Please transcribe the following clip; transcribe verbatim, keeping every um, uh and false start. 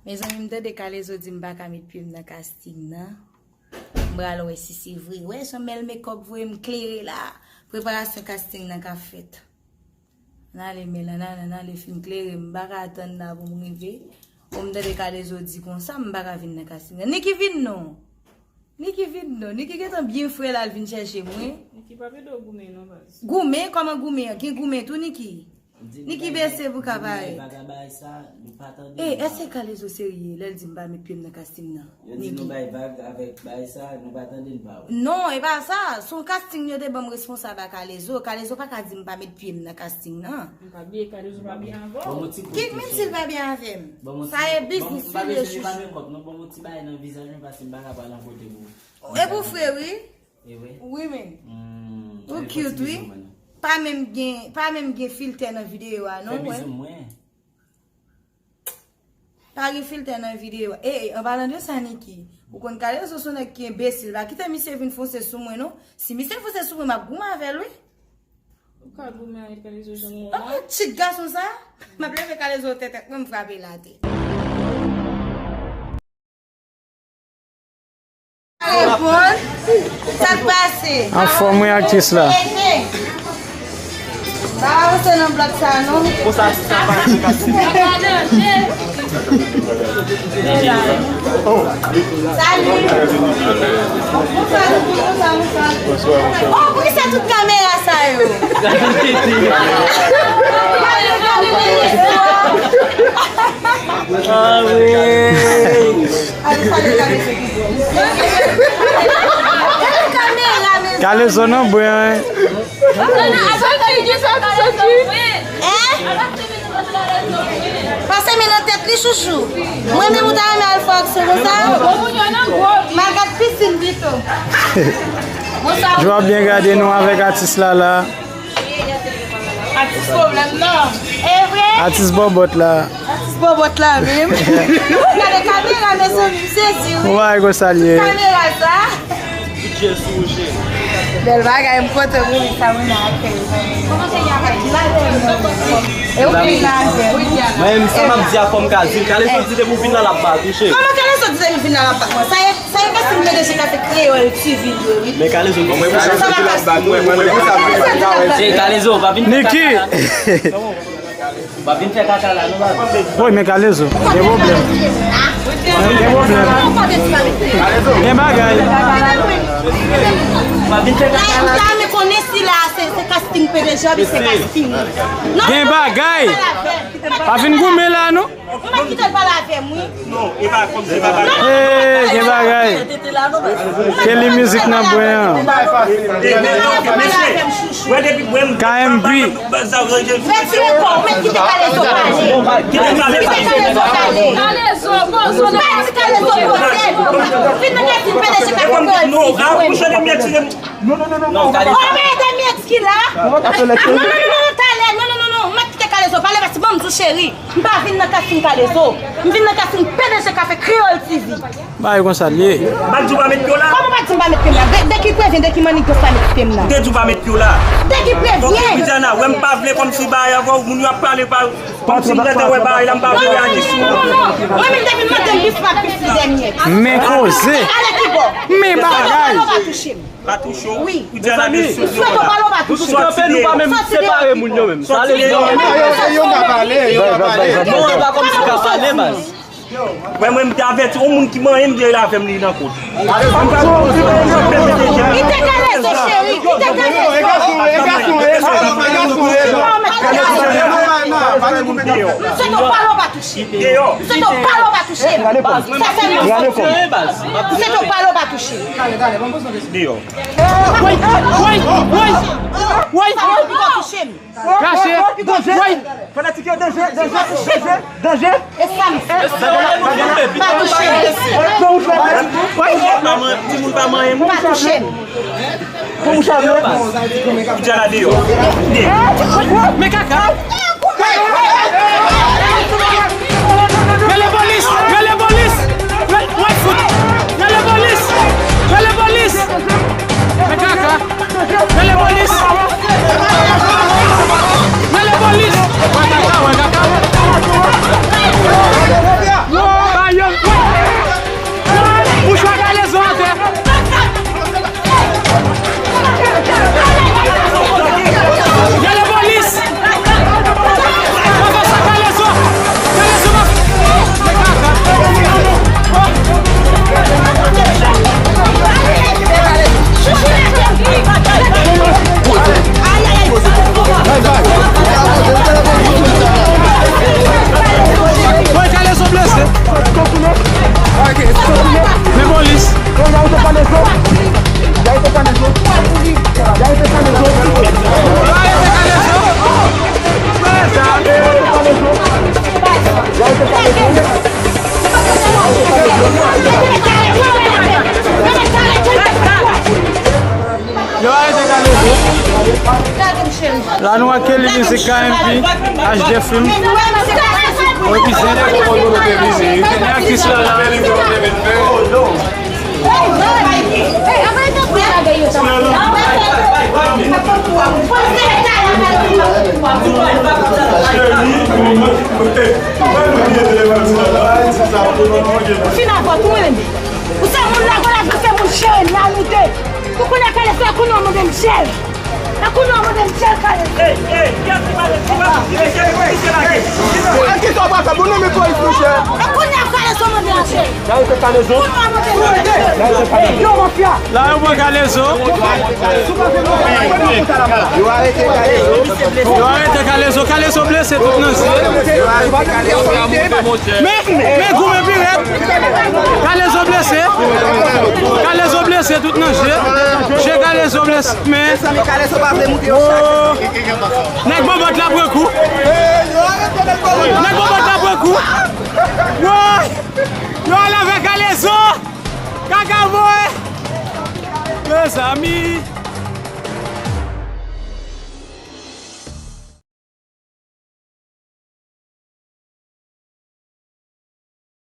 Mezanmi, m tande Kalezo di m pa ka met pye m nan casting nan. M pral wè si se vre. Wè, se yon bèl makeup voye m klere la. Preparasyon casting nan k ap fèt. N ale, men la, n ale, n ale fin klere. M pa ka tann la pou m rive. Ou m tande Kalezo di konsa, m pa ka vin nan casting nan. Niki vin non. Niki vin non. Niki gentan byen fre la, l vin chèche mwen. Niki pa vle do goumen non, baz. Goumen? Kòman goumen an? Gen goumen tou, Niki? Niki bese pou ka parèt. E, èske Kalezo serye lè l di m pa met pye m nan casting nan? Yo di nou bay vag avèk bagay sa, nou pa tande n pa wè. Non, e pa sa. Se yon casting yo te ban m responsab a Kalezo. Kalezo pa ka di m pa met pye m nan casting nan. M pa bliye Kalezo pa byen avè w. Kit menm si l pa byen avè m. Sa e biznis li ye, chouchou. Ban m yon ti bagay nan vizaj mwen paske m pa ka pale an kote pou. E pou fre, wi. E vre? Wi, men. Ou cute, wi. Pa menm gen, pa menm gen filtè nan videyo a, non, wè. Pa gen filtè nan videyo a. E, e, an palan de sa, Niki, ou konn Kalezo se yon nèg ki enbesil. Pa kite misye vin fonse sou mwen, non. Si misye fonse sou mwen, m ap goumen avè l, wi. Ou ka goumen avèk Kalezo jan ou la. Oh, ti gason sa. M ap leve Kalezo tèt ak mwen, m frape l atè. Reponn. Sa k pase? Anfòm wi, aktris la. Hey, hey. Pa avanse nan blòk sa non. Konsa atis la pa nan kase. Salut. Bonswa, bonswa, bonswa. Oh, poukisa tout kamera sa yo? Ah wi. Kalezo nan bwen. Pase men nan tèt li, chouchou. Mwen menm ou ta renmen al fè aksyon konsa? M al gad pisin pito. Jwa byen gade nou avèk atis la la. Atis pwoblèm nan. E vre? Atis bòbòt la. Atis bòbòt la menm. Gade kamera, mezanmi, m sezi wi. Ou pa wè konsa l ye. Kamera sa. Bèl bagay, m kontan pou li, sa mwen nan akèy. E ou vin la avè m. Mwen menm sa m ap di a fò m ka di l. Kalezo di depi w vin la l ap ba touche. Kòman Kalezo di depi l vin la l ap ba mwen? Sa e Sa e paske m tande se kafe Kreyòl T V l ye wi. Men Kalezo, mwen mwen sa di la ba nou, mwen mwen sa di la ba nou. Ey, Kalezo, pa vin fè kaka la. Pa vin fè kaka la non, baz. Woy, men Kalezo, gen pwoblèm. Gen pwoblèm. Gen bagay. Pa vin fè kaka la. Sa men konnen si la se se casting P D G, se casting. Gen bagay. Pa vin goumen la non. Ou mèt kite l pale avè m, wi. Non, e pa kòmsi, e pa bagay. Hey, gen bagay. Kelly Music nan bwen an. K M P. Retire kò w, mèt kite Kalezo pale. Kite Kalezo pale. Kalezo, poze w. Mèt Kalezo poze l. Vin nan kay P D G pa fè kò l. Non, rapwoche de m, retire m. Non, non, non, non, non. Oh, men de mèt ki la. Non, non, non, non, talè. Non, non, non, non. M ap kite Kalezo pale paske ban m di w cheri. M pa vin nan casting Kalezo. M vin nan casting P D G Kafe Kreyòl T V. Bagay konsa l ye. M pa t di w pa met pye w la. Kòman w pa t di m pa met pye m la? De, de ki prevyen, de ki mannigan pa met pye m la? M te di w pa met pye w la. De ki prevyen? Ok, Widiana, wè m pa vle kòmsi bagay avè w, moun yo ap pale pa, kòmsi m gentan wè bagay la, m pa vle reyaji sou. Non, non, non, non. Mwen menm depi m mande m plis m ap plis li dènye. Men koze. Ale ki bò? Men bagay. Palo pa touche m. Pa touche w. Wi. Ou di a la de sou. Ou swete w pale w pa touche m. Nou kanpe, nou pa menm separe moun yo menm. Sa vle di yo pa pale, yo pa pale. Non, e pa kòmsi ka pale, baz. Mwen, mwen, m te avèti yon moun ki manyen m, li avè m, li nan kot. Kite Kalezo, cheri, kite Kalezo. Deyò. M swete w pale w pa touche m. Deyò. M swete w pale w pa touche m. Sa sèlman. M swete w pale w pa touche m. Deyò. Woy, woy, woy, woy. Sa w ap pito touche m. Rache. Woy. Fanatik yo, danje, danje, danje, danje. E sa m fè. Pa touche m. Woy. Timoun pa manyen moun. Pa touche m. Pou ou chanje. Ou di a la deyò. Men kaka. Rele polis! Rele polis! Rele, wè fout! Rele polis! Rele polis! Men kaka! Rele polis! Rele polis! Wè kaka, wè kaka! La nou ak Kelly Music K M P, H D Film, represent. Gen aktris la la. Ou fin avè w tou, mwen menm. Ou se moun Lagolaj, ou se moun Cheri, Nanoute. Ou konnen Kalezo, kounye a w mande m Cheri. E kounye a w mande m Cheri, Kalezo. Hey, hey, kiyès ki pale? Kiyès ki pale? Kiyès ki pale? An ki sa w pral fè? Bon, non, men polis, monchè. E kounye a Kalezo mande m Cheri. Sa yo te Kalezo. Kounye a w mande m Cheri. Sa yo te Kalezo. Yo, mafya. La yo pran Kalezo. Yo arete Kalezo. Yo arete Kalezo. Kalezo blese tout nan zye. Men, men goumen pi rèd. Kalezo blese. Kalezo blese tout nan je. Je Kalezo blese. Men. Nèg Bòbòt la pran kou. Nèg Bòbòt la pran kou. Woy! Yo ale avè Kalezo. Kaka voye. Mezanmi.